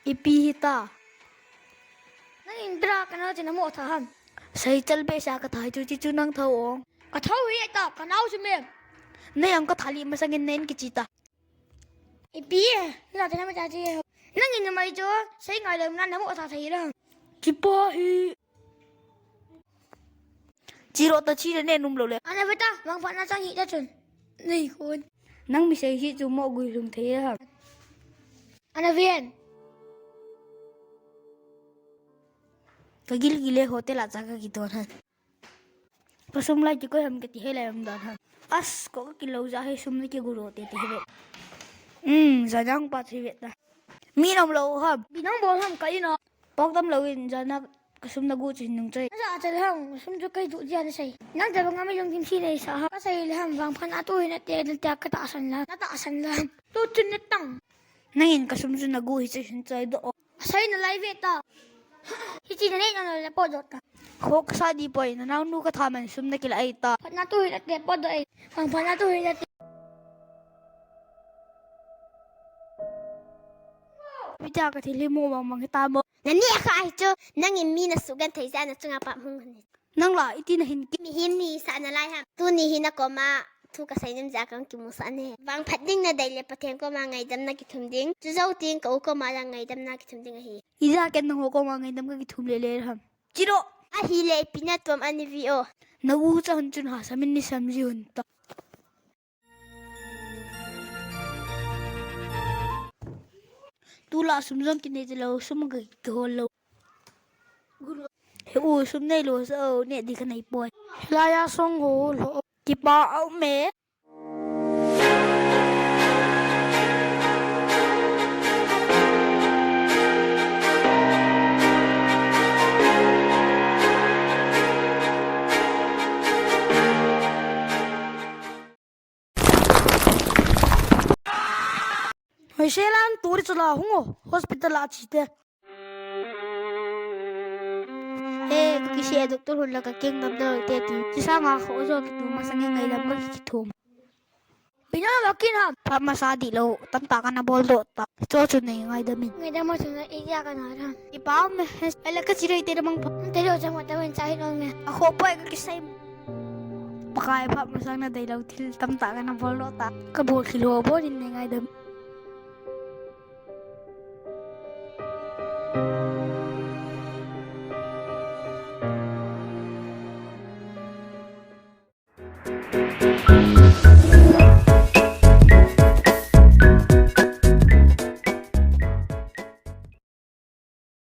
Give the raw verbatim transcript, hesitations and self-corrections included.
Ipi hita. Nangin bra kana china mo tha ham. Seichal be sa ka thai chu chi chu nang thau ong. Ka thau hi ta ka nau chu me. Nei ang ka thali masangin nen kichi ta. Ipi e, na te na ma cha chi. Nangin na mai chu, sei ngai lo na na mo tha thai la. Kipa hi. Chiro ta chi ne num lo le. Ana veta, mang pha na chang hi ta chun. Nei khun. Nang mi sei hi chu mo gui lum thei ha. Ana ven. Ka gil gile hotel a cha ka ki ton ha. Ka sum lai ti koi ham ka ti he lai um dan ha. As ko ka kilo ja he sum na ki gu ro te ti he. Hmm, ja jang pa ti he ta. Mi nom lo ha. Bi nang bol ham ka ino. Pok tam lo in ja na ka sum na gu chi nung choi. Ja chal ham, sum chu kai du ja na sei. Nang ja bang ami jong kim si nei sa ha. Ka sei le ham vang phan a tu hin a te na te ka ta san la. Na ta san la. Tu chun na tang. Nangin ka sum chu na gu hi chu hin choi do. Asai na lai ve ta. Hichi na nei na la po do ta. Kho ka sa di poi na nau nu ka tha man sum na kila ai ta. Phat na tu hi na te po do ai. Phang phat na tu hi na te. Pi cha ka thil hi mo mang mang hi ta mo. Na ni kha hi chu nangin mi na su gan thei sa na chunga pa hung ni. Nang la, iti na hin ki. Mihem ni sa na lai ham. Tuni hi na koma, thu ka sei nim ja kang ki mu sa ne. Vang phat ding na dei le Pathen koma ngaidam na ki thum ding. Chu zo ting ka u koma la ngaidam na ki thum ding ahi. Ija ken nang ho koma ngaidam ka ki thum le le ham. Chiro. Ahi le pi na tom ani vi o. Na u cha hun chun ha samin ni sam ji hun ta. Tula sum jong ki nei lo, sum ka ki hol lo. He u sum nei lo sa o ne di ka nei poi. Hilai a song ho lo. Kipa au me. Hoi selan turi chula hungo hospital a chite. He, ka kisi a doctor hun la ka keng dam dam te ti. Chi sanga kho jo ki tu masang ngaidam ka ki thum. Bina ba kin ha. Pha masa di lo, tam ta ka na bol do ta. Cho chu nei ngaidam in. Ngaidam ma chu na i ya ka na ra. I pa me, he, ele ka chi rei te da mang pha. Te lo chang wa ta wen cha hi lo me. A kho poi ka kisai. Pakai pha masang na dei lo thil tam ta ka na bol do ta. Ka bol ki lo bol in nei ngaidam.